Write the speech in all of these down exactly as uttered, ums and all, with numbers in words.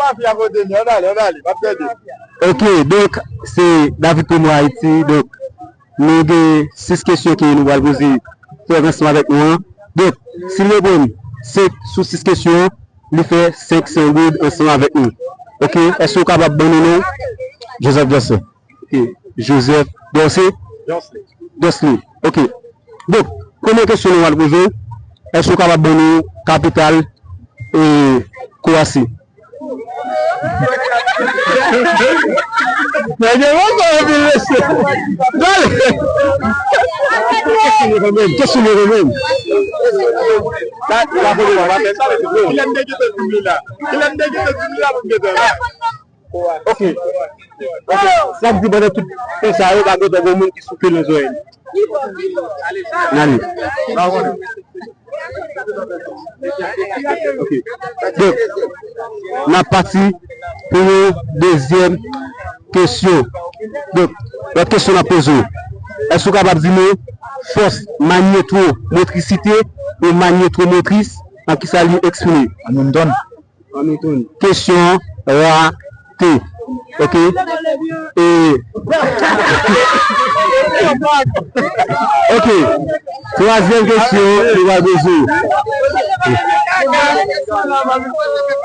Mafya kote m ye, ann ale, ann ale, m ap tande. Ok, donk, se David Promo Haïti. Donk, nou gen sis kesyon ke nou pral poze frè ansanm avèk nou an. Donk, si l reponn senk sou sis kesyon an, li fè senk san goud ansanm avèk nou. Ok, èske w kapab ban nou non? Joseph Jocelyn. Ok, Joseph Dorcé? Dorcé. Dorcé. Ok. Donk, premye kesyon nou pral poze w, èske w kapab ban nou kapital e Kwasi? Nèg yo bon anpil, mesye. Dale. Kesyon yo kanmenm, kesyon yo kanmenm. Kilè m te kite di m li la? Kilè m te kite di m li la pou m kite la? Ok. Ok. Sa k di pandan tout tan sa yo, pa gentan gen moun ki soufle nan zòrèy li. N ale. Ok. Donk, n ap pati pou yon dezyèm kesyon. Donk, lòt kesyon n ap poze w. Èske w kapab di nou fòs manyetwomotrisite ou manyetwomotris, an kisa li eksprime? Ann tann. Kesyon rate. Ok. E, ok. Twazyèm kesyon, nou pral poze.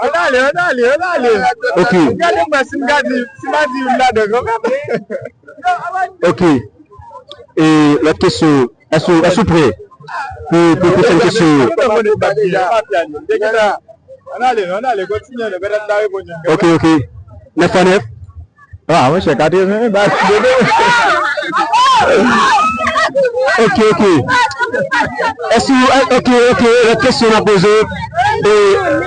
Ann ale, ann ale, ann ale. Ok. Gade mwen si m ka di, si m a di youn ladan kanmenm. Ok. E, lòt kesyon. Èske, èske w prè pou, pou pwochèn kesyon yo? Ann ale, ann ale, kontinye, nou gentan ta reponn yo. Ok, ok. Nèf fwa nèf? Ah, monchè, katreven, ba, ok, ok. Èske, ok, ok, lòt kesyon n ap poze, e,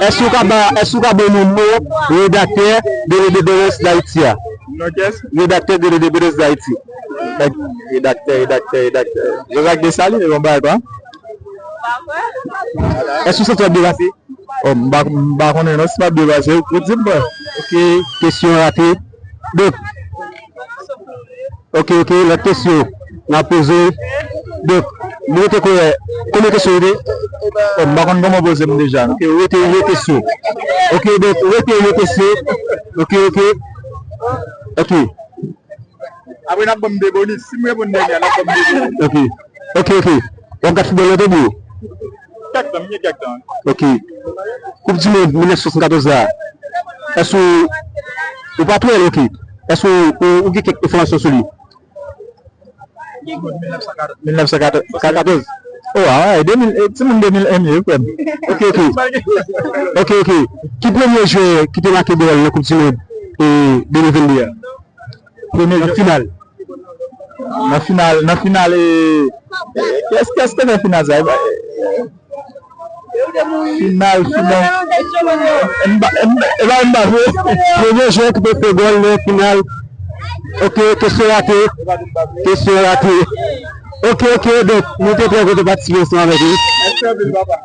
èske w ka ba, èske w ka ban nou non redaktè de L'Indépendance d'Haïti a? Non kiyès? Redaktè de L'Indépendance d'Haïti. Redaktè, redaktè, redaktè. Jean-Jacques Dessalines, e bon bagay pa? Èske w santi w ap byen pase? Oh, m pa, m pa konnen non si m ap byen pase. Ou di m, bro. Ok, kesyon rate. Donk, ok, ok, lòt kesyon n ap poze. Donk, nou rete kwè, konbyen kesyon rete? Oh, m pa konn kòman poze m deja non. Ok, ou rete yon kesyon. Ok, donk, ou rete yon kesyon. Ok, ok. Ok. Apre n ap ban m de bonis. Si m reponn dènye a, n ap ban m de bonis. Ok. Ok, ok. W ap gad foutbòl nan tou bro? Kèk tan, m gen kèk tan. Ok. Koup di mond mil nèf san swasannkatòz la. Èske ou, ou pa twò, ok. Èske ou, ou, ou gen kèk enfòmasyon sou li? Mil nèf san katòz. Oh, ah, ouais, de mil, eh, timoun de mil en m ye, wi, frè m. Ok, ok. Ok, ok. Ki premye jwè ki te make gòl nan koup di mond, eh, de mil venn de a? Premye nan final. Nan final, nan final, e, e, kiyès, kiyès te fè final sa? Final, final. M pa, m, e pa m pa vre. Premye jwè ki te fè gòl nan final. Ok, kesyon rate. Kesyon rate. Ok, ok, donk, nou te trè kontan patisipe ansanm avèk ou. Mèsi anpil, papa.